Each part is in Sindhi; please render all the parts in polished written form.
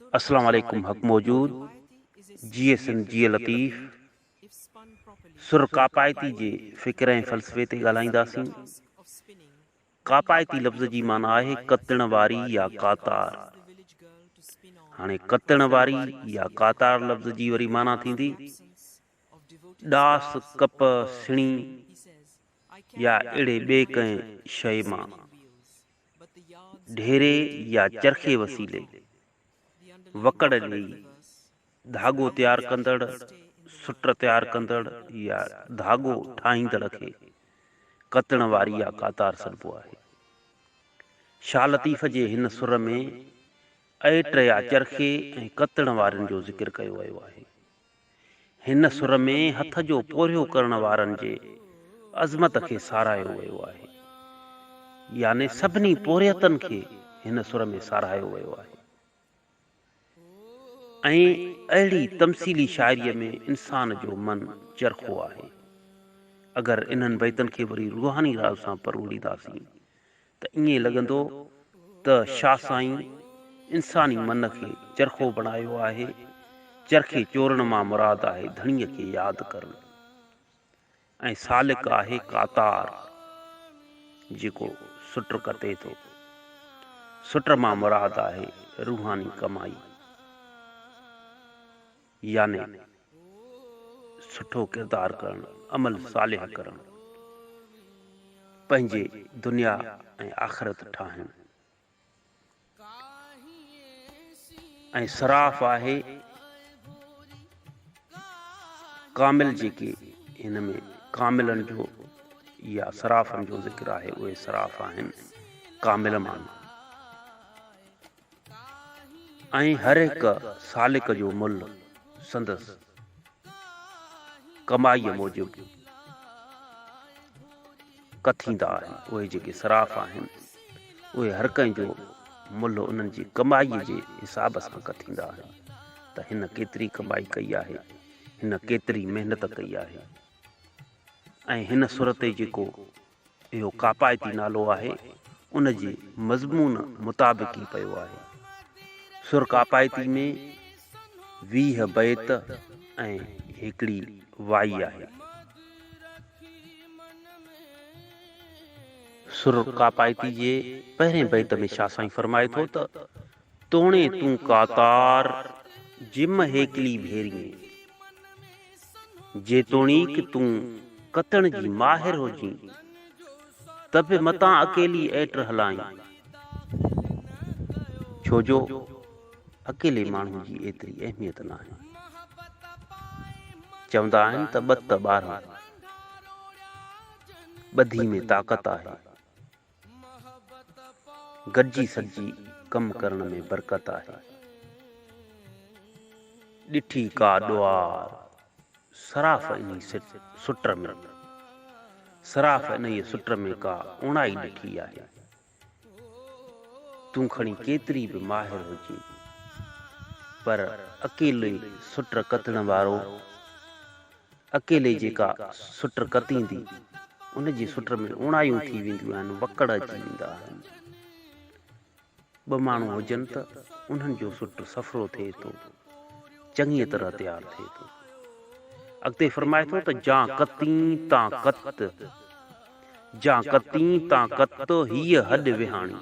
اسلام عليڪم حق موجود جيئي سنڌ جيئي لطيف سر ڪاپائتي جي فڪر ۽ فلسفي تي ڳالهائينداسين. ڪاپائتي لفظ جي معنيٰ آهي ڪتڻ واري يا ڪاتار. هاڻي ڪتڻ واري يا ڪاتار لفظ جي وري معنيٰ ٿيندي ڏاس، ڪپهه، سڻي يا اهڙي ٻئي ڪنهن شيء مان ڍيري يا چرخي وسيلي وڪڙ ڏيئي ڌاڳو تيار ڪندڙ، سٽ تيار ڪندڙ يا ڌاڳو ٺاهيندڙ کي ڪتڻ واري يا ڪاتار سڏبو آهي. شاهه لطيف جي هن سر ۾ ائٽ يا چرخي ۽ ڪتڻ وارين جو ذڪر ڪيو ويو آهي. هن سر ۾ هٿ جو پورهيو ڪرڻ وارن جي عظمت کي ساراهيو ويو آهي. يعني سڀني پورهيتن کي هن سر ۾ ساراهيو ويو آهي. ۽ اهڙي تمثيلي شاعريء ۾ انسان جو من چرخو آهي. اگر انهن بيتن کي وري روحاني راز سان پروڙينداسين ته ائين لڳندو ته شاهه سائين انساني من کي چرخو بڻايو آهي. چرخي چورڻ مان مراد آهي ڌڻيء کي ياد ڪرڻ ۽ سالڪ آهي ڪاتار جيڪو سٽ ڪتي ٿو. سٽ مان مراد آهي روحاني ڪمائي يعني سٺو ڪردار ڪرڻ، عمل صالح ڪرڻ، پنهنجي دنيا ۽ آخرت ٺاهڻ ۽ صراف آهي ڪامل جيڪي هن ۾ ڪاملن جو يا صرافن جو ذڪر آهي اهي صراف آهن ڪامل ماڻهو. ۽ هر هڪ سالڪ جو ملهه سندس ڪمائيء موجب ڪٿيندا آهن. اهي جيڪي صراف آهن، اهي هر ڪنهن جو ملهه انهن جي ڪمائيء جي حساب سان ڪٿيندا آهن ته هن ڪيتري ڪمائي ڪئي آهي، هن ڪيتري محنت ڪئي آهي ۽ هن سر تي جيڪو اهو ڪاپائتي نالو آهي، ان جي مضمون مطابق ئي پيو آهي. سر ڪاپائتي ۾ 20 بيت ۽ هڪڙي وائي آهي. سر ڪاپائتي جي پهرين بيت ۾ شاهه سائين فرمائي ٿو ته، توڻي تون ڪاتار، جم هيڪلي ڀيرين. جيتوڻيڪ تون ڪتڻ جي ماهر هجين، ته به متان اڪيلي ائٽ هلائين، ڇو جو اڪيلي ماڻهو جي ايتري اهميت ناهي. چوندا آهن ته ٻه ته 12، ٻڌي ۾ طاقت آهي. گڏجي سڏجي ڪم ڪرڻ ۾ برڪت آهي. ڏٺي ڪا ڏوار، صراف انهي سٽ ۾. صراف انهيء سٽ ۾ ڪا اوڻائي ڏٺي آهي. تون کڻي ڪيتري به ماهر هجين، پر اڪيلي سٽ ڪتڻ وارو اڪيلي جيڪا سٽ ڪتيندي، ان جي سٽ ۾ اوڻايون ٿي وينديون آهن، وڪڙ اچي ويندا آهن. ٻه ماڻهو هجن ته انهن جو سٽ سڦرو ٿئي ٿو، چڱيء طرح تيار ٿئي ٿو. اڳتي فرمائي ٿو ته جان ڪتين تان ڪت، جان ڪتين تان ڪت، هيء هڏ وهاڻي.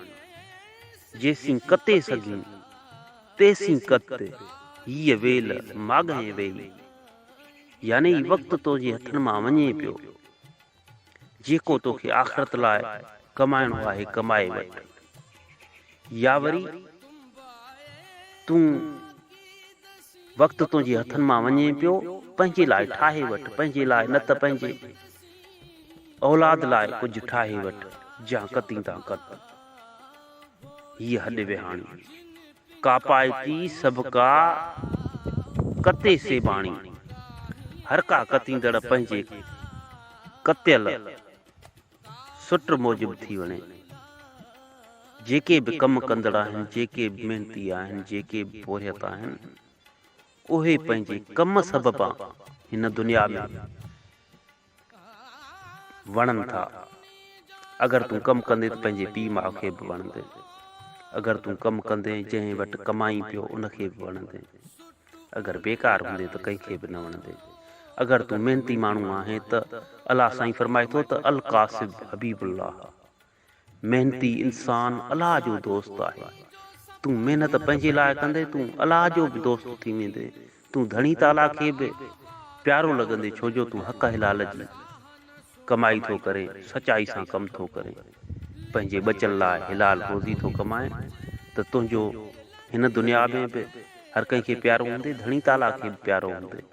جيسين ڪتي سگهين، تيسين ڪت، هيء ويل ماڳهين ويئي. يعني هي وقت تنهنجي هٿن مان وڃي پيو. جيڪو توکي آخرت لاء ڪمائڻو آهي ڪمائي وٺ. يا وري تون وقت تنهنجي هٿن مان وڃي پيو پنهنجي لاء ٺاهي وٺ، پنهنجي لاء نه ته پنهنجي اولاد لاء ڪجهه ٺاهي وٺ، جان ڪتيندا ڪت. هيء هڏ وهاڻي. ڪاپائتي سڀڪا ڪتي سيباڻي. هرڪا ڪتيندڙ پنهنجي ڪتيل سٽ موجب ٿي وڻي. جيڪي به ڪم ڪندڙ آهن، جيڪي به محنتي آهن، جيڪي به پورهيت آهن، اهي پنهنجي ڪم سببان هن دنيا ۾ وڻن ٿا. اگر تون ڪم ڪندين ته پنهنجي پيء ماء کي به وڻندين. اگر تون ڪم ڪندين جنهن وٽ ڪمائين پيو ان کي به وڻندين. اگر بيڪار هوندين ته ڪنهن کي به نه وڻندين. اگر تون محنتي ماڻهو آهين ته الله سائين فرمائي ٿو ته الڪاسب حبيب الله محنتي انسان الله جو دوست آهي. تون محنت پنهنجي لاء ڪندين تون الله جو به دوست ٿي ويندين. تون ڌڻي تعاليٰ کي به پيارو لڳندين ڇو جو تون حق حلال جي ڪمائي ٿو ڪرين، سچائي سان ڪم ٿو ڪرين، پنهنجي ٻچن لاء حلال روزي ٿو ڪمائين ته تنهنجو هن دنيا ۾ به هر ڪنهن کي پيارو هوندين، ڌڻي تعاليٰ کي به پيارو هوندين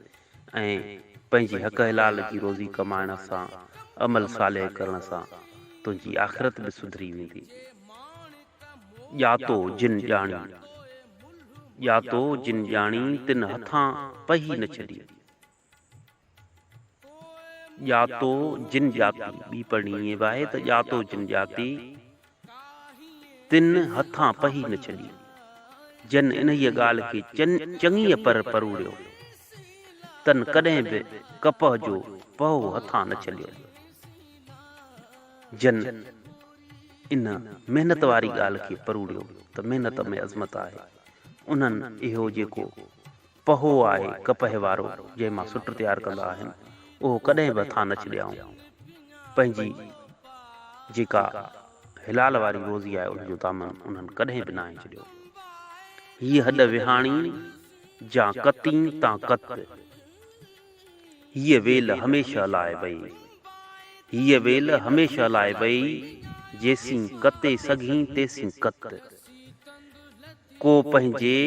۽ پنهنجي حق حلال جي روزي ڪمائڻ سان، عمل صالح ڪرڻ سان تنهنجي آخرت به سڌري ويندي. ڄاتو جن ڄاڻي، ڄاتو جن ڄاڻي، تن هٿان پهي نه ڇڏي. ڄاتو جن ڄاتي، ٻي پڙهڻي ائين به آهي ته ڄاتو جن ڄاتي، تن هٿان پهي نه ڇڏي. جن انهيء ڳالهه کي چڱيء پر پروڙيو، تن ڪڏهن به ڪپهه جو پهو هٿان نه ڇڏيو. جن ان محنت واري ڳالهه کي پروڙيو ته محنت ۾ عظمت آهي، انهن اهو جيڪو پهو آهي ڪپهه وارو، جنهن مان سٽ تيار ڪندا آهن، اهو ڪڏهن به هٿان نه ڇڏيائون. پنهنجي جيڪا حلال واري روزي آهي، ان جو دامن انهن ڪڏهن به ناهي ڇڏيو. هيء هڏ وهاڻي، جا ڪتين تان ڪت. هيء ويل هميشه لاء وئي. هيء ويل هميشه لاء وئي، جيسين ڪتي سگهين تيسين ڪت. ڪو پنهنجي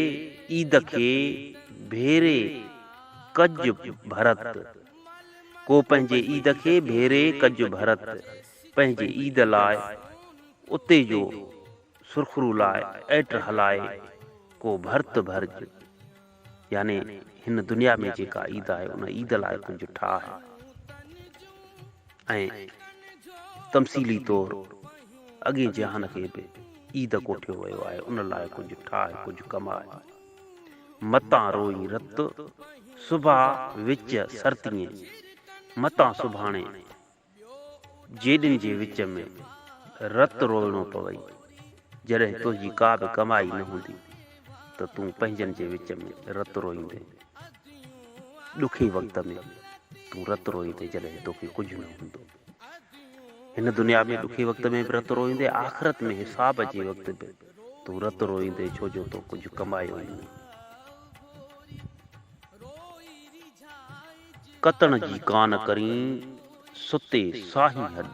عيد کي ڀيري ڪج ڀرت. ڪو پنهنجي عيد کي ڀيري ڪج ڀرت. پنهنجي عيد لاء اتي جو سرخرو لاء ائٽ هلائي ڪو ڀرت ڀرج. يعني هن دنيا ۾ جيڪا عيد آهي ان عيد لاء ڪجهه ٺاهه ۽ تمثيلي طور اڳئين جهان کي به عيد ڪوٺيو ويو آهي ان لاء ڪجهه ٺاهه ڪجهه ڪماء. متان روئين رت صبح وچ سرتيين متان سڀاڻي جيڏين جي وچ ۾ رت روئڻو پوئي، جڏهن تنهنجي ڪا به ڪمائي نه هوندي ته تون پنهنجن جي وچ ۾ رت روئيندين. ڏکئي وقت ۾ تون رت روئيندين جڏهن توکي ڪجهه نه هوندو. هن دنيا ۾ ڏکئي وقت ۾ به رت روئيندين، آخرت ۾ حساب جي وقت به تون رت روئيندين ڇو جو تو ڪجهه ڪمايو ئي نه. ڪتڻ جي ڪان ڪرين، ستي ساهي هڏ.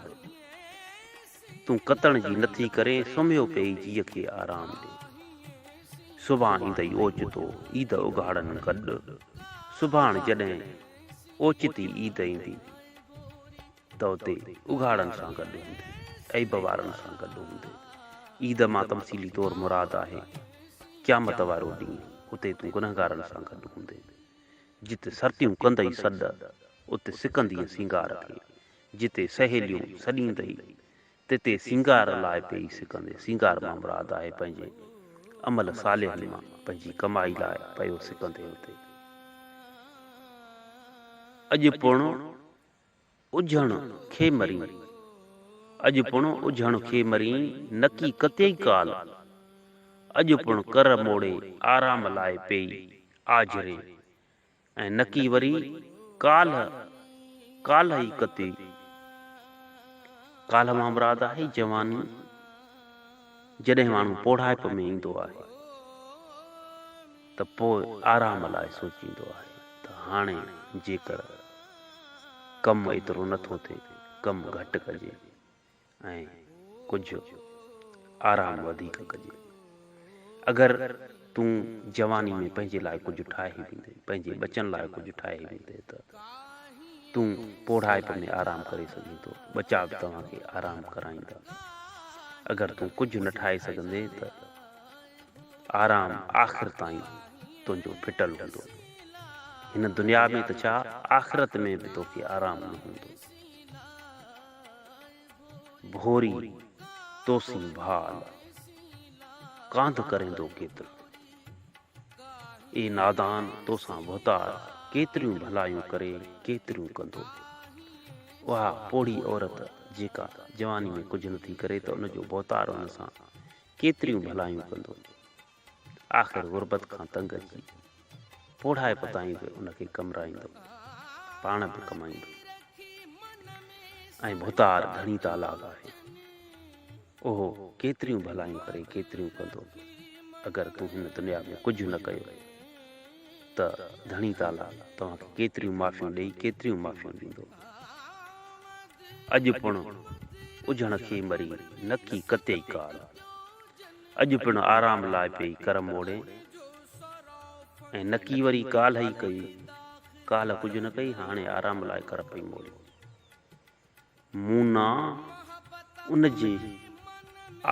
تون ڪتڻ جي نٿي ڪرين، سمهيو پئي جيء کي آرام ڏي. سڀان ايندئي اوچتو، عيد اگهاڙن گڏ. سڀاڻ جڏهن اوچتي عيد ايندي. ته اتي اگهاڙن سان گڏ هوندي، عيب وارن سان گڏ هوندي. عيد مان تمثيلي طور مراد آهي قيامت وارو ڏينهن، اتي تون گنهگارن سان گڏ هوندين. جت سرتيون ڪندئي سڏ، ات سڪندينء سينگار کي. جتي سهيليون سڏيندئي، تتي سينگار لاء پيئي سڪندين. سينگار مان مراد آهي پنهنجي عمل صالحن مان پنهنجي ڪمائي لاء پيو سڪندين اتي. اڄ پڻ. اجهڻ کي مرين. اڄ پڻ اجهڻ کي مرين، نڪي ڪتيئي ڪال. اڄ پڻ ڪر موڙي آرام لاء پيئي آجرين، ۽ نڪي وري ڪالهه ڪالهه ئي ڪتيئي. ڪالهه مان مراد آهي جواني، جڏهن ماڻهو پوڙهائپ ۾ ايندو آهي ته پوء آرام لاء سوچيندو آهي ته هاڻي جيڪر ڪم ايترو نه ٿو ٿئي، ڪم گهٽ ڪجي ۽ ڪجهه آرام وڌيڪ ڪجي. اگر تون جواني ۾ پنهنجي لاء ڪجهه ٺاهي ويندين، پنهنجي ٻچن لاء ڪجهه ٺاهي ويندين ته تون پوڙهائپ ۾ آرام ڪري سگهين ٿو، ٻچا به توهان کي آرام ڪرائيندا. اگر تون ڪجهه نه ٺاهي سگهندين ته آرام آخر تائين تنهنجو ڦٽل هوندو. هن دنيا ۾ ته ڇا آخرت ۾ به توکي آرام نه هوندو. ڀوري توسين ڀال، ڪانڌ ڪريندو ڪيترو. اي نادان توسان ڀوتار ڪيتريون ڀلايون ڪري ڪيتريون ڪندو. اها پوڙهي عورت جيڪا جواني ۾ ڪجهه نٿي ڪري ته ان جو ڀوتار ان سان. ڪيتريون ڀلايون ڪندو. آخر غربت کان تنگ اچي پوڙهائپ تائين به ان کي ڪمرائيندو، پاڻ به ڪمائيندو. ۽ ڀوتار گهڻي تالاب آهي. اهو ڪيتريون ڀلايون ڪري ڪيتريون ڪندو. اگر تون هن دنيا ۾ ڪجهه نه ڪيو ته ڌڻي تعاليٰ توهان کي ڪيتريون معافيون ڏئي ڪيتريون معافيون ڏيندو. اڄ پڻ اجهڻ کي مري نڪي ڪتيئي ڪال. اڄ پڻ آرام لاء پيئي ڪر موڙين ۽ نڪي وري ڪالهه ئي ڪئي. ڪالهه ڪجهه نه ڪئي هاڻي آرام لاء ڪر پئي موڙين. مونا ان جي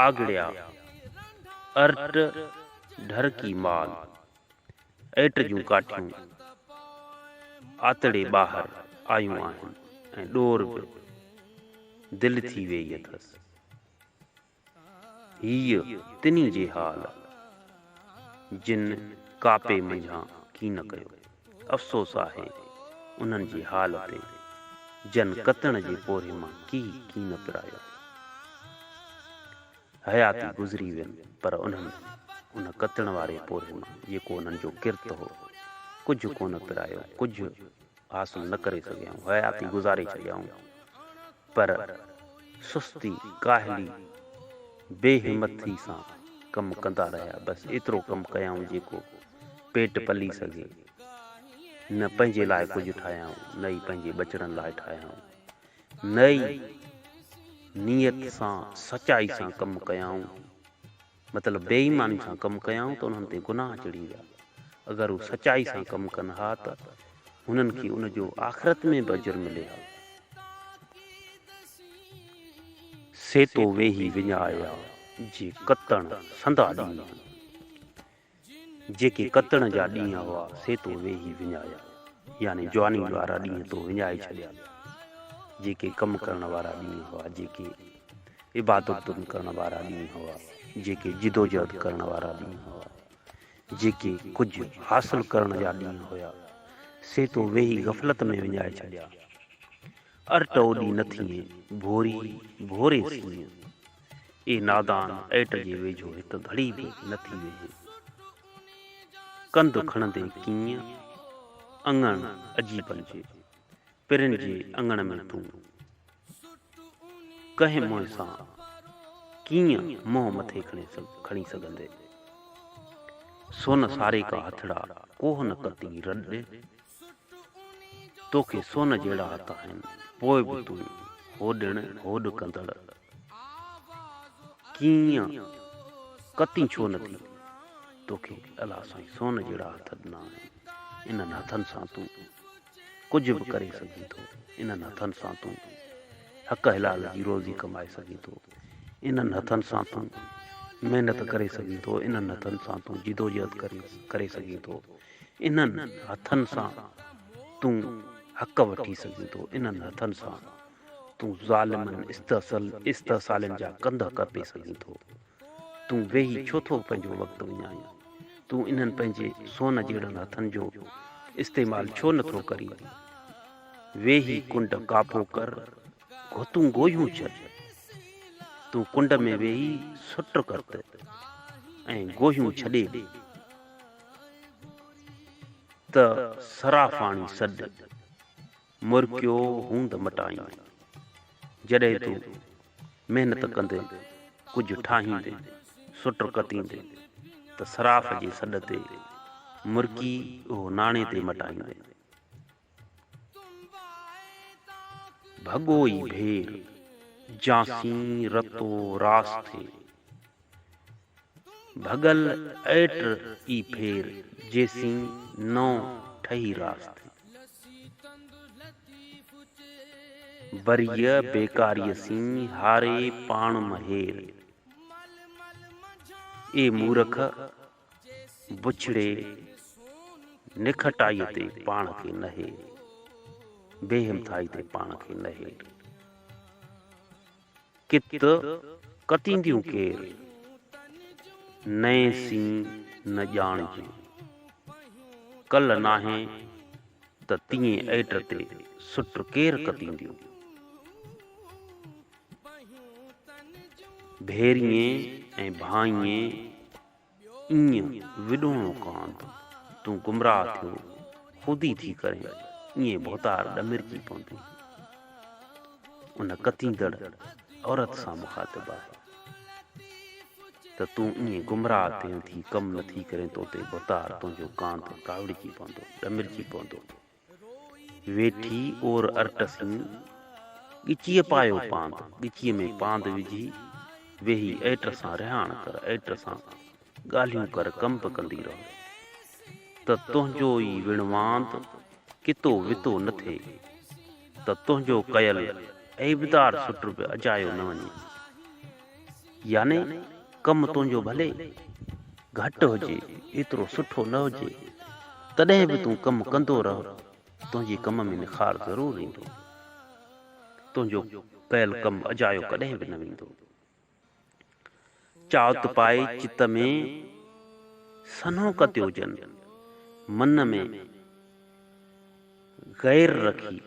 آڳڙيا ارٽ ڍرڪي مال ائٽ جون ڪاٺيون آتڙي ٻاهر آيون آهن ۽ ڏور به دل ٿي ويئي اٿس. هيء تنهي جي حال، جن ڪاپي منجهان ڪين ڪيو. افسوس آهي انهن جي حال تي، جن ڪتڻ جي پورهيي مان ڪي ڪين پرايو. حياتي گذري وين، پر انهن ان ڪتڻ واري پورهيي مان، جيڪو انهن جو ڪرت هو، ڪجهه ڪونه پرايو، ڪجهه حاصل نه ڪري سگهيائون، حياتي گذاري ڇڏيائون، پر سستي، ڪاهلي، بي همٿي سان ڪم ڪندا رهيا، بس ايترو ڪم ڪيائون جيڪو پيٽ پلي سگهي، نه پنهنجي لاء ڪجهه ٺاهيائون، نه ئي پنهنجي ٻچڙن لاء ٺاهيائون، نه ئي نيت سان سچائي سان ڪم ڪيائون. مطلب بي ايماني سان ڪم ڪيائون ته انهن تي گناهه چڙهي ويا. اگر هو سچائي سان ڪم ڪن ها ته هنن کي ان جو آخرت ۾ به اجر ملي ها. سي تو ويهي وڃايا جي ڪتڻ سندا ڏينهن. جيڪي ڪتڻ جا ڏينهن هئا سي تو ويهي وڃايا. يعني جواني وارا ڏينهن تو وڃائي ڇڏيا. جيڪي ڪم ڪرڻ وارا ڏينهن هئا، جيڪي. عبادتن ڪرڻ وارا ڏينهن هئا، جيڪي جدوجهد ڪرڻ وارا ڏينهن هئا، جيڪي ڪجهه حاصل ڪرڻ جا ڏينهن هيا، سي تو ويهي غفلت ۾ وڃائي ڇڏيا. ارٽ اوڏي نه ٿئين، ڀوري ڀوري سينء. اي نادان ائٽ جي ويجهو هڪ گهڙي به نه ٿي ويهين. ڪنڌ کڻندي ڪيئن، اڱڻ عجيبن جي. پرين جي اڱڻ ۾ تون ڪنهن منهن سان ڪيئن منهن مٿي کڻي سگهندين؟ سون ساري ڪا هٿڙا ڪوهه نه ڪتين رڏ، توکي سون جهڙا هٿ آهن، پوء به تون هوڏڻ هوڏ ڪندڙ ڪيئن ڪتين ڇو نه ٿي؟ توکي الله سائين سون جهڙا هٿ ڏنا آهن، انهن هٿن سان تون ڪجهه به ڪري سگهين ٿو، انهن هٿن سان تون حق حلال جي روزي ڪمائي سگهين ٿو، انهن هٿن سان تون محنت ڪري سگهين ٿو، انهن هٿن سان تون جدوجهد ڪري سگهين ٿو، انهن هٿن سان تون حق وٺي سگهين ٿو، انهن هٿن سان تون ظالمن استحصالين جا ڪنڌ ڪپي سگهين ٿو. تون ويهي ڇو ٿو پنهنجو وقت وڃائين؟ تون انهن پنهنجي سون جهڙن هٿن جو استعمال ڇو نه ٿو ڪرين؟ ويهي ڪنڊ ڪاپو ڪر، گهتون گوهيون ڇڏ. تون ڪنڊ ۾ ويهي سٽ ڪرت ۽ گوهيون ڇڏي ڏي ته صرافاڻي سڏ. مرڪيو هوند مٽائين. جڏهن تون محنت ڪندين، ڪجهه ٺاهيندين، سٽ ڪتيندين ته صراف جي سڏ تي مرڪي اهو ناڻي تي مٽائيندين. ڀڳو ئي ڀير، جانسين رتو راس ٿئي. ڀڳل ائٽ ئي ڦير، جيسين نئون ٺهي راس ٿئي. بريء بيڪاريء سين، هاري پاڻ م هير. اي مورک! بڇڙي نکٽائيء تي پاڻ کي نه هير. بي همٿائي تي پاڻ کي نه هير. ڪت ڪتينديون ڪير، نئين سين نه ڄاڻجي. ڪل ناهي ته تيئن ائٽ تي سٽ ڪير ڪتينديون. ڀيريين. ۽ ڀانئين ايئن وڏوڻو ڪانڌ، تون گمراهه ٿيو خودي ٿي ڪرين، ايئن ڀوتار ڏمرجي پوندين. ان ڪتيندڙ عورت سان مخاطب آهي ته تون ايئن گمراهه ٿين ٿي ڪم نٿي ڪرين تو تي ڀوتار تنهنجو ڪانڌ ڪاوڙجي پوندو، ڏمرجي پوندو. ويٺي اور ارٽ سين، ڳچيء پايو پاند، ڳچيء ۾ پاند وجهي، ويهي ائٽ سان رهاڻ ڪر، ائٽ سان ڳالهيون ڪر، ڪم به ڪندي رهه، ته تنهنجو ئي وڻواند ڪتو وتو نه ٿئي، ته تنهنجو ڪيل عيبدار سٽ به اجايو نه وڃي. يعني ڪم تنهنجو ڀلي گهٽ هجي، ايترو سٺو نه هجي، تڏهن به تون ڪم ڪندو رهه، تنهنجي ڪم ۾ نخار ضرور ايندو. تنهنجو ڪيل ڪم اجايو ڪڏهن به نه ويندو. چاوت پائي چت ۾ سنهو ڪتيو جن، من ۾ غير رکي.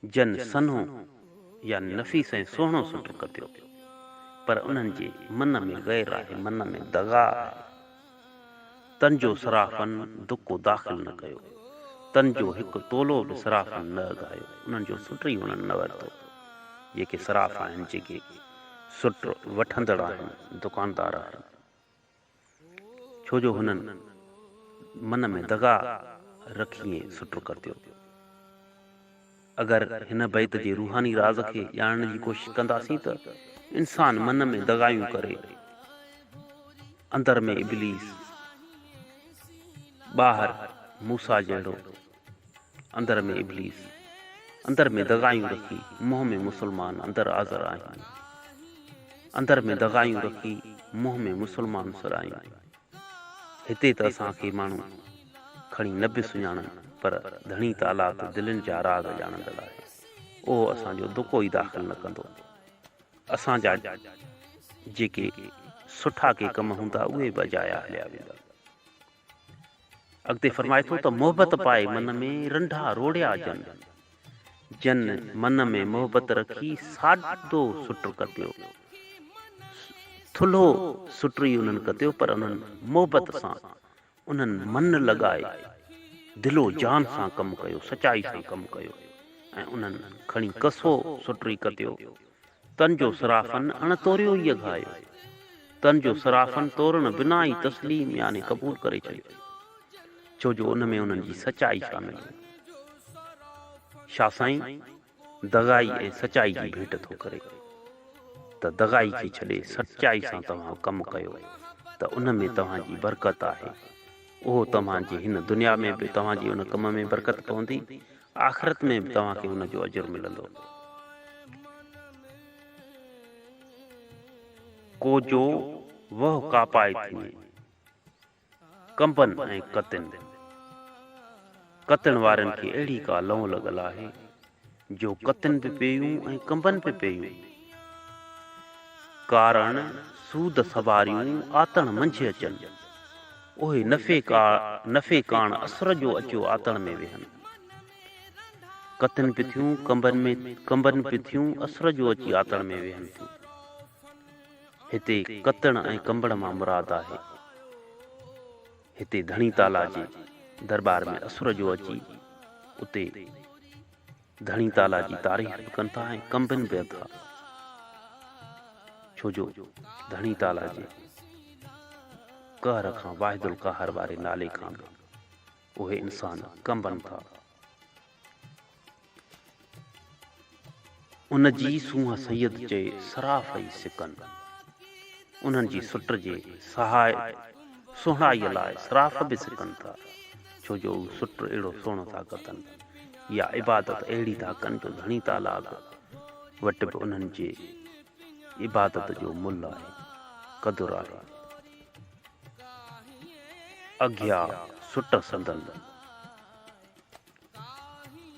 جن سنهو يا نفيس ۽ سهڻو سٽ ڪتيو، پر انهن جي من ۾ غير آهي، من ۾ دغا آهي. تن جو صرافن دڪو داخل نه ڪيو، تن جو هڪ تولو به صرافن نه اگهايو، انهن جو سٽ ئي انهن نه ورتو. جيڪي صراف آهن، جيڪي سٽ وٺندڙ آهن، دڪاندار آهن. ڇو جو هنن من ۾ دغا رکي ائين سٽ ڪتيو. اگر هن بيت جي روحاني راز کي ڄاڻڻ جي ڪوشش ڪنداسين ته انسان من ۾ دغايون ڪري، اندر ۾ ابليس، ٻاهر موسيٰ جهڙو، اندر ۾ ابليس، اندر ۾ دغايون رکي، منهن ۾ مسلمان اندر آذر آهيون. اندر ۾ دغايون رکي، منهن ۾ مسلمان سڏايون. هتي ته اسان کي ماڻهو کڻي نه به سڃاڻن، پر ڌڻي تعاليٰ ته دلين جا راز ڄاڻندڙ آهي. اهو اسان جو دڪو ئي داخل نه ڪندو. اسان جا جيڪي سٺا ڪي ڪم هوندا، اهي به اجايا هليا ويندا. اڳتي فرمائي ٿو ته محبت پائي من ۾ رنڍا روڙيا جن، جن من ۾ محبت رکي سادو سٽ ڪتيو، ٿلهو سٽ ئي انهن ڪتيو پر انهن محبت سان انهن من لڳائي دل و جان سان ڪم ڪيو، سچائي سان ڪم ڪيو ۽ انهن کڻي ڪسو سٽ ئي ڪتيو. تن جو صرافن اڻ توريو ئي اگهايو. تن جو صرافن تورڻ بنا ئي تسليم يعني قبول ڪري ڇڏيو. ڇو جو ان ۾ انهن جي سچائي شامل هئي. شاهه سائين دغائي ۽ سچائي جي ڀيٽ ٿو ڪري ته دغائي کي ڇڏي سچائي سان توهان ڪم ڪيو ته ان ۾ توهان جي برڪت آهي. اهو توهان جي هن دنيا ۾ به توهان جي ان ڪم ۾ برڪت پوندي آخرت ۾ به توهان کي ان جو اجر ملندو. ڪو جو وهه ڪاپائي ٿئي، ڪنبن ۽ ڪتين، ڪتڻ وارن کي اهڙي ڪا لئون لڳل آهي، جو ڪتين به پيون ۽ ڪنبن به پيون. ڪارڻ سود سواريون آتڻ منجهه اچن. اهي نفعي ڪاڻ اسر جو اچيو آتڻ ۾ ويهن. ڪتن به ٿيون، ڪنبن به ٿيون، اسر جو اچي آتڻ ۾ ويهن ٿيون. هتي ڪتڻ ۽ ڪنبڻ مان مراد آهي، هتي ڌڻي تعاليٰ جي درٻار ۾ اسر جو اچي اتي ڌڻي تعاليٰ جي تعريف به ڪن ٿا ۽ ڪنبن به اٿا، ڇو جو ڌڻي تعاليٰ جي قهر کان واحد القهار واري نالي کان به اهي انسان ڪنبن ٿا. ان جي سونهن سيد چئي صراف ئي سڪن. انهن جي سٽ جي سهڻائيء لاء صراف به سڪن ٿا، ڇو جو هو سٽ اهڙو سهڻو ٿا ڪتن يا عبادت اهڙي ٿا ڪن جو ڌڻي تعاليٰ به وٽ به انهن جي عبادت جو ملهه آهي، قدر آهي. اگهيا سٽ سندن.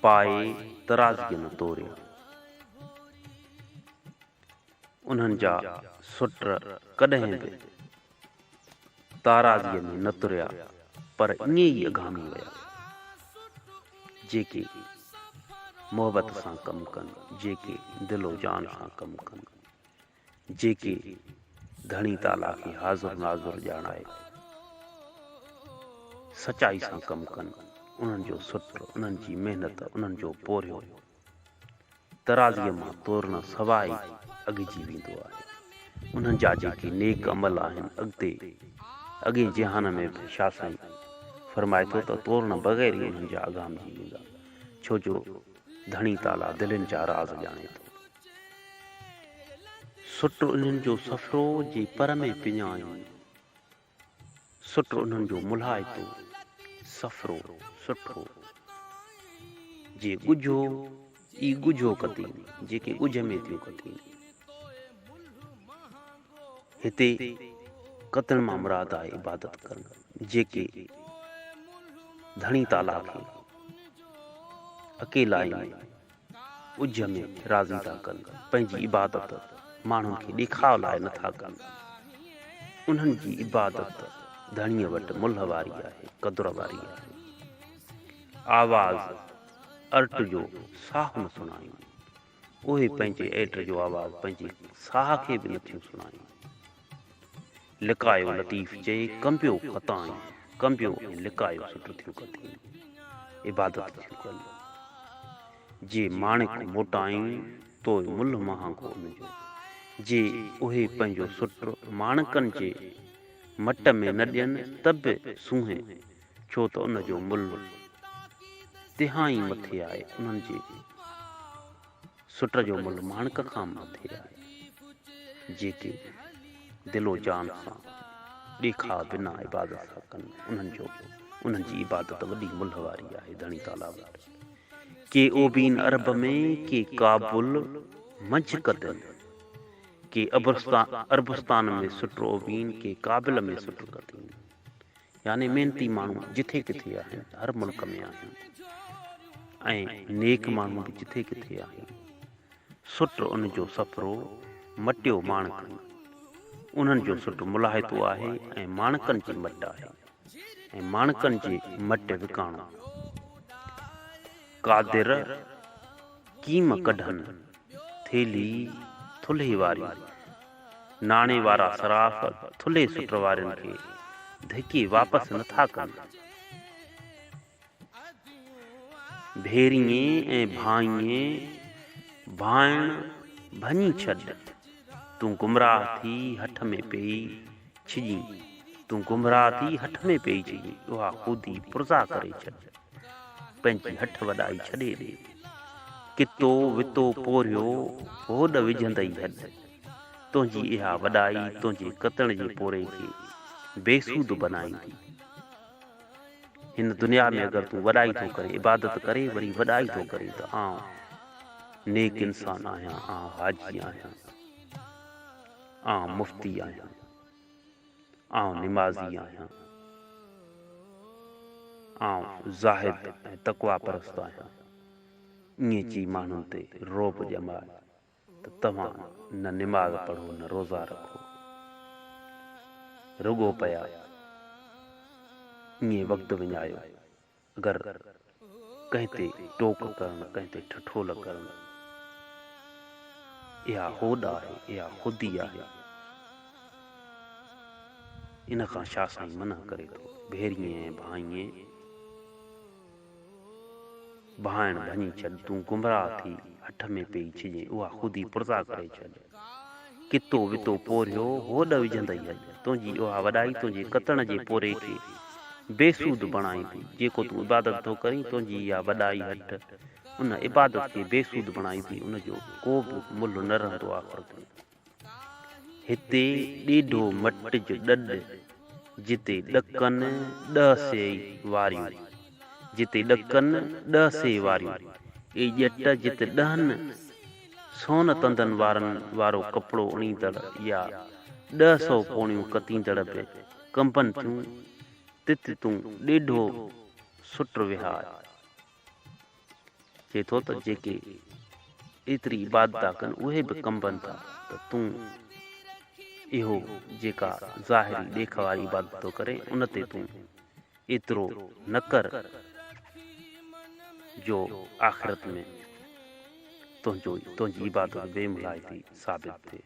پائي ترازيء نه توريا. انهن جا سٽ ڪڏهن به تارازيء ۾ نه تريا، پر ائين ئي اگهامي ويا. جيڪي محبت سان ڪم ڪن، جيڪي دل و جان سان ڪم ڪن. جيڪي ڌڻي تعاليٰ کي حاضر ناظر ڄاڻائي سچائي سان ڪم ڪن، انهن جو سٽ، انهن جي محنت، انهن جو پورهيو ترازيء مان تورڻ سواء ئي اگهجي ويندو آهي. انهن جا جيڪي نيڪ عمل آهن اڳتي اڳئين جهان ۾ به شاهه سائين فرمائي ٿو ته تورڻ بغير ئي انهن جا اگهامجي ويندا، ڇو جو ڌڻي تعاليٰ دلين جا راز ڄاڻي ٿو. سٽ انهن جو سفرو جي پر ۾ پڃائين. سٽ انهن جو ملهائتو سفرو سٺو. جي ڳجهو ئي ڳجهو ڪتين، جيڪي ڳجهه ۾ ٿيون ڪتين. هتي ڪتڻ مان مراد آهي عبادت ڪرڻ، جيڪي ڌڻي تعاليٰ کي اڪيلائي ۾. اجهه ۾ راضي ٿا ڪن، پنهنجي عبادت ماڻهن کي ڏيکاء لاء نه ٿا ڪن. انهن جي عبادت ڌڻيء وٽ ملهه واري آهي، قدر واري آهي. آواز ارٽ جو ساهه نه سڻائين. اهي پنهنجي ائٽ جو آواز پنهنجي ساهه کي به نه ٿيون سڻائين. لڪايو لطيف چئي، ڪنبيو خطائين، ڪنبيو ۽ لڪايو سٽ ٿيون ڪٿين، عبادت ٿيون ڪن. جي ماڻڪ موٽائين، توء ملهه مهانگو ان جو. جي اهي پنهنجو سٽ ماڻڪن جي مٽ ۾ نه ڏين ته به سونهين، ڇو ته ان جو ملهه تهائين مٿي آهي، انهن جي سٽ جو ملهه ماڻڪ کان به مٿي آهي. جيڪي دل و جان سان ڏيکاء بنا عبادت ٿا ڪن، انهن جو انهن جي عبادت وڏي ملهه واري آهي ڌڻي تعاليٰ وٽ. ڪي اوبين عرب ۾، ڪي ڪابل منجهه ڪتن. ڪي عربستان ۾ سٽ اوبين، ڪي ڪابل ۾ سٽ ڪتين. يعني محنتي ماڻهو جٿي ڪٿي آهن، هر ملڪ ۾ آهن ۽ نيڪ ماڻهو به جٿي ڪٿي آهن. سٽ ان جو سفرو مٽيو ماڻڪن. انهن جو سٽ ملاحظو آهي ۽ ماڻڪن جي مٽ آهي ۽ ماڻڪن جي مٽ وڪاڻو. قادر ڪيم ڪڍن ٿيلهي ٿلهي واري. ناڻي وارا صراف ٿلهي سٽ وارين کي ڌڪي واپس نه ٿا ڪن. ڀيريئين ۽ ڀانئين ڀانئڻ ڀڃي ڇڏ، تون گمراهه ٿي هٺ ۾ پيئي ڇڄين، تون گمراهه ٿي هٺ ۾ پيئي ڇڄين، اها خودي پرزا ڪري ڇڏ. پنهنجي هٺ وڏائي ڇڏي ڏي. ڪتو وتو پورهيو، هوڏ وجهندئي هڏ. تنهنجي اها وڏائي تنهنجي ڪتڻ جي پورهئي کي بيسود بنائيندي. هن دنيا ۾ اگر تون وڏائي ٿو ڪرين، عبادت ڪري وري وڏائي ٿو ڪرين ته آئون نيڪ انسان آهيان، آئون حاجي آهيان، آئون مفتي آهيان. آئون نمازي آهيان. آئون زاهد ۽ تقويٰ پرست آهيان. ائين چئي ماڻهن تي رعب ڄماء ته توهان نه نماز پڙهو نه روزا رکو. رڳو پيا ائين وقت وڃايو. اگر ڪنهن تي ٽوڪ ڪرڻ، ڪنهن تي ٺٺول ڪرڻ، اها هوڏ آهي، اها خودي آهي. ان کان شاهه سائين منع ڪري ٿو، ڀيريئين ۽ ڀانئين، ڀانئڻ ڀڃي ڇڏ، تون گمراهه ٿي هٺ ۾ پئي ڇڄين، اها خودي پرزا ڪري ڇڏ. ڪتو وتو پورهيو، هوڏ وجهندئي هڏ. تنهنجي اها وڏائي تنهنجي ڪتڻ جي پورهئي کي بيسود بڻائيندي. جيڪو تون عبادت ٿو ڪرين، تنهنجي اها وڏائي هٺ ان عبادت کي بيسود بڻائيندي، ان جو ڪو به ملهه نه رهندو آخرت ۾. هتي ڏيڍو مٽج ڏڏ، جتي ڏڪن ڏهه سي واريون. جتي ڏڪن ڏهه سي واريون. اي ڄٽ جت ڏهن سون تندن وارن وارو ڪپڙو اڻيندڙ يا 10 سئو پوڻيون ڪتيندڙ به ڪنبن ٿيون، تت تون ڏيڍو سٽ وهاء. چئي ٿو ته جيڪي ايتري عبادت ٿا ڪن اهي به ڪنبن ٿا ته تون اهو جيڪا ظاهري ڏيک واري عبادت ٿو ڪرين ان تي تون ايترو نه ڪر جو آخرت ۾ تنهنجو تنهنجي عبادت بي ملهائتي ثابت ٿئي.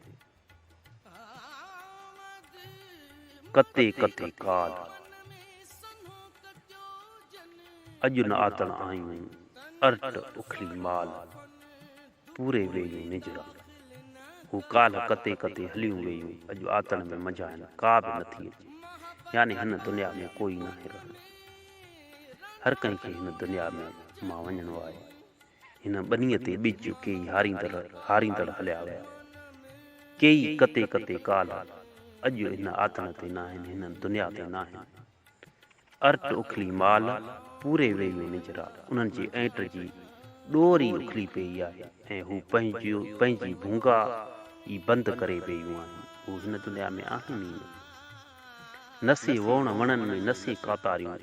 ڪتي ڪتي ڪالهه. اڄ نه آتڻ آيون، ارٽ اکلي مال، پوري وييون نجهرا. هو ڪالهه ڪتي ڪتي هليون وييون، اڄ آتڻ ۾ منجهائن ڪا به نٿي اچي. يعني هن دنيا ۾ ڪوئي ناهي رهندو. هر ڪنهن کي هن دنيا ۾ مان وڃڻو آهي. هن ٻنيء تي ٻج ڪيئي هاريندڙ هاريندڙ هليا ويا. ڪيئي ڪتي ڪتي ڪالهه اڄ هن آتڻ تي ناهن، هن دنيا تي ناهن. ارٽ اکلي مال، پوري وييون نجهرا. انهن جي ائنٽ جي ڏور ئي اکلي پيئي آهي ۽ هو پنهنجي ڀونگا ئي بند ڪري وييون آهن. هو هن دنيا ۾ آهن ئي نه. نه سي ووڻ وڻن ۾ نه سي ڪاتاريون.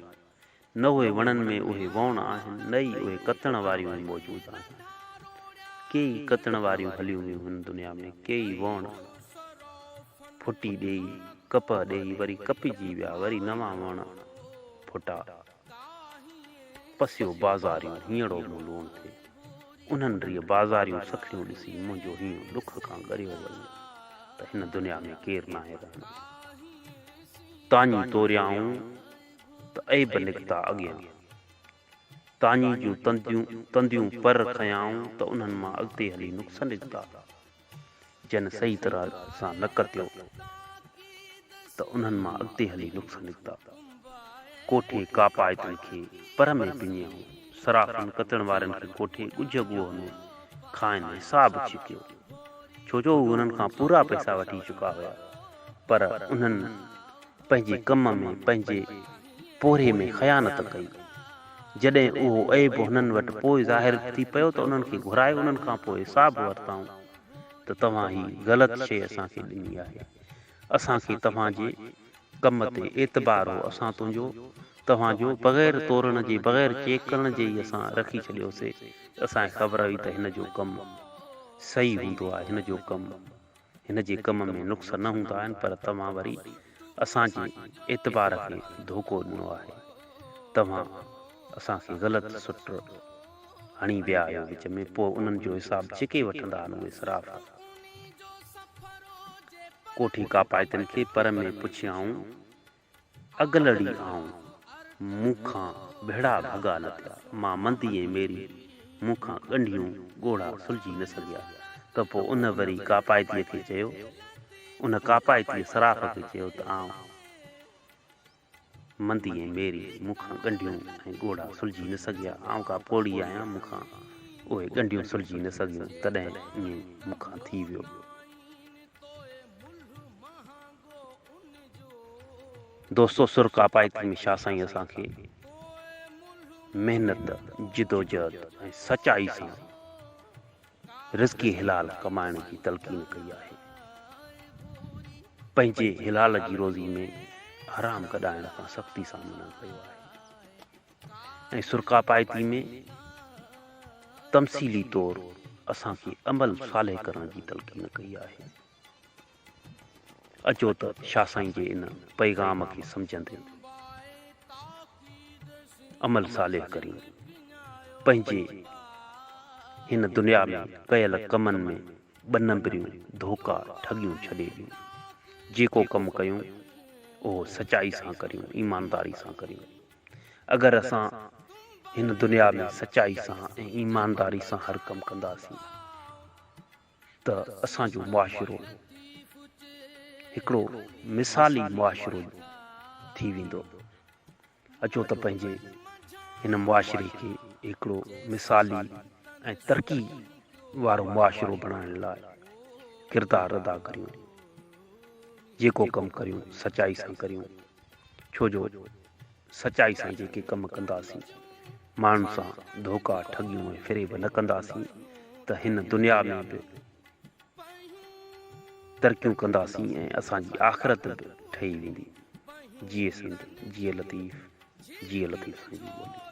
نه اهي وڻن ۾ اهي ووڻ آهن، نه ئي اهي ڪتڻ واريون ئي موجود آهن. ڪيئي ڪتڻ واريون هليون ويون هن دنيا ۾، ڪيئي ووڻ ڦٽي ڏيئي، ڪپهه ڏيئي وري ڪپجي ويا، وري نوان وڻ ڦٽا. پسيو بازاريون هينئڙو مون لوڻ ٿئي. انهن ريء بازاريون سکڻيون ڏسي منهنجو هينئون ڏک کان ڳريو وڃي ته هن دنيا ۾ ڪير ناهي رهندو. تاڃي توريائون ته عيب نڪتا اڳيان. تاڃي جون تنديون پر کنيائون ته انهن مان اڳتي هلي نقص نڪتا. جن صحيح طرح سان نه ڪتيو ته انهن مان اڳتي هلي نقص نڪتا. ڪوٺي ڪاپائتن کي پر ۾ پڃيائون. صرافن ڪتڻ وارن کي ڪوٺي ڳجهه ڳوهه ۾ کانئن حساب ڇڪيو. ڇو جو هو انهن کان پورا پئسا وٺي چڪا هيا. پر انهن پنهنجي ڪم ۾ پنهنجي پورهيي ۾ خيانت ڪئي. جڏهن اهو عيب هنن وٽ پوء ظاهر ٿي پيو ته انهن کي گهرائي انهن کان پوء حساب ورتائون ته توهان هي غلط شيء اسان کي ڏني آهي. اسان کي توهان جي ڪم تي اعتبار هو اسان تنهنجو، توهان جو، بغير تورڻ جي بغير چيڪ ڪرڻ جي ئي اسان رکي ڇڏيوسي. اسان کي خبر هئي ته هن جو ڪم صحيح هوندو آهي هن جو ڪم هن جي ڪم ۾ نقص نه هوندا آهن پر توهان وري اسان جي اعتبار کي ڌوڪو ڏنو آهي. توهان اسان کي غلط سٽ هڻي ويا آهيو وچ ۾ پوء انهن جو حساب ڇڪي وٺندا آهن اهي صراف. ڪوٺي ڪاپائتن کي پر ۾ پڇيائون. اگلڙي آئون، مون کان ڀيڙا ڀڳا نه ٿيا، مان مندي ۽ ميري، مون کان ڳنڍيون ڳوڙها سلجهي نه سگهيا ته پوء ان وري ڪاپائتيء کي چيو، ان ڪاپائتيء صراف کي چيو ته آئون مندي ۽ ميري، مون کان ڳنڍيون ۽ ڳوڙها سلجهي نه سگهيا، آئون ڪا پوڙهي آهيان، مون کان اهي ڳنڍيون سلجهي نه سگهيون، تڏهن ائين مون کان ٿي ويو. دوستو سر ڪاپائتي ۾ شاهه سائين اسان کي محنت، جدوجهد ۽ سچائي سان رزق حلال ڪمائڻ جي تلقين ڪئي آهي. پنهنجي حلال جي روزي ۾ حرام گڏائڻ کان سختي سان منع ڪيو آهي ۽ سرڪاپائتي ۾ تمثيلي طور اسان کي عمل صالح ڪرڻ جي تلقين ڪئي آهي. اچو ته شاهه سائين جي ان پيغام کي سمجهندي عمل صالح ڪريون. پنهنجي هن دنيا ۾ ڪيل ڪمن ۾ ٻه نمبريون، ڌوڪا، ٺڳيون ڇڏي ڏيون. جيڪو ڪم ڪيون اهو سچائي سان ڪريون، ايمانداري سان ڪريون. اگر اسان هن دنيا ۾ سچائي سان ۽ ايمانداري سان هر ڪم ڪنداسين ته اسان جو معاشرو هڪڙو مثالي معاشرو ٿي ويندو. اچو ته پنهنجي هن معاشري کي هڪڙو مثالي ۽ ترقي وارو معاشرو بڻائڻ لاء ڪردار ادا ڪريون. جيڪو ڪم ڪريون سچائي سان ڪريون ڇو جو سچائي سان جيڪي ڪم ڪنداسين، ماڻهن سان ڌوڪا، ٺڳيون ۽ فريب نه ڪنداسين ته هن دنيا ۾ به ترقيون ڪنداسين ۽ اسان جي آخرت به ٺهي ويندي. جيئي سنڌ، جيئي لطيف، جيئي لطيف سائين جي ٻولي.